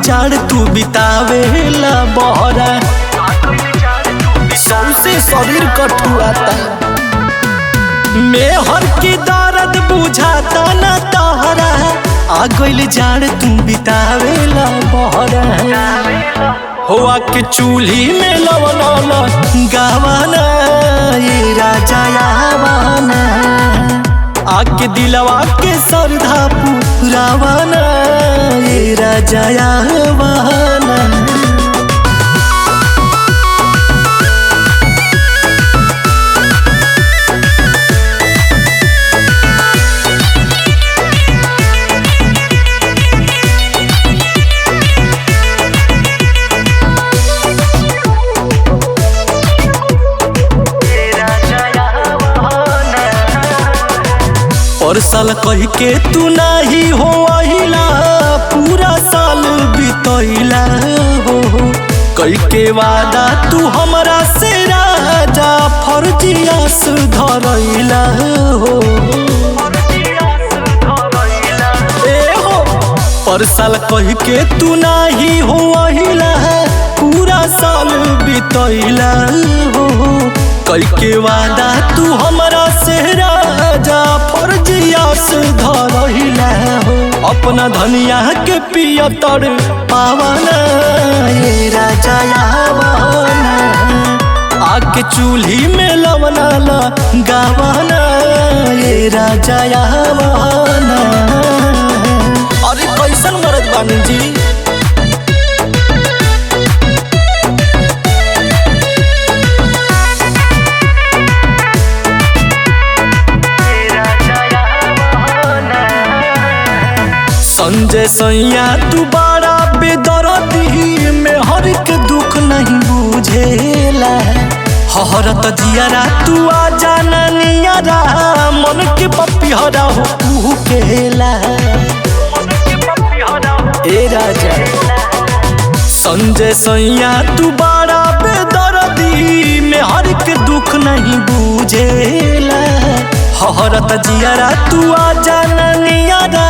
जाड़ तू बितावेला बहरा, सौसे शरीर कठुआता। मेहर की दर्द बुझाता ना तोहरा, आ गइल जाड़ तू बितावेला बहरा। हुआ के चूल्ही में लवना गावाना ये राजा आवाना, आके दिलवा के सरधा पुरावाना ये राजा आवाना। और साल कह के तू नाही हो अहिला, पूरा साल बितैला हो। कई के वादा तू हमरा से राजा फर्जिया सुधरैला हो। ए हो पर साल कह के तू नाही हो अहिला, पूरा साल बितैला हो। कई के वादा तू हमरा से राजा फर्जिया सुधरैला हो। अपना धनिया के पिया तर पावना ये राजा आवाना, आके चूल्ही में लवना ला गावाना ये राजा आवाना। अरे कैसन मरद बानी जी। संजय सैया तू बड़ा बेदर्दी में हर के दुख नहीं बुझेला। हरत जियारा तू आ जाना नियारा, मन के पपिहरा हो तू केला। ए राजा संजय सैया तू बड़ा बेदर्दी में हर के दुख नहीं बुझेला। हरत जियारा तू आ जाना नियारा,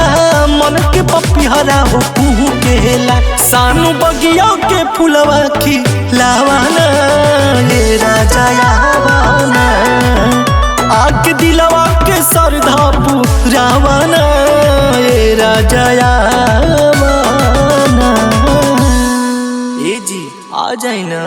मन के पपिहरा हो तू केला। सानू बगिया के फुलवा खिलावाना ये राजा आवाना, आके दिलवा के सरधा पुरावाना ये राजा आवाना। ए जी आ जाए ना।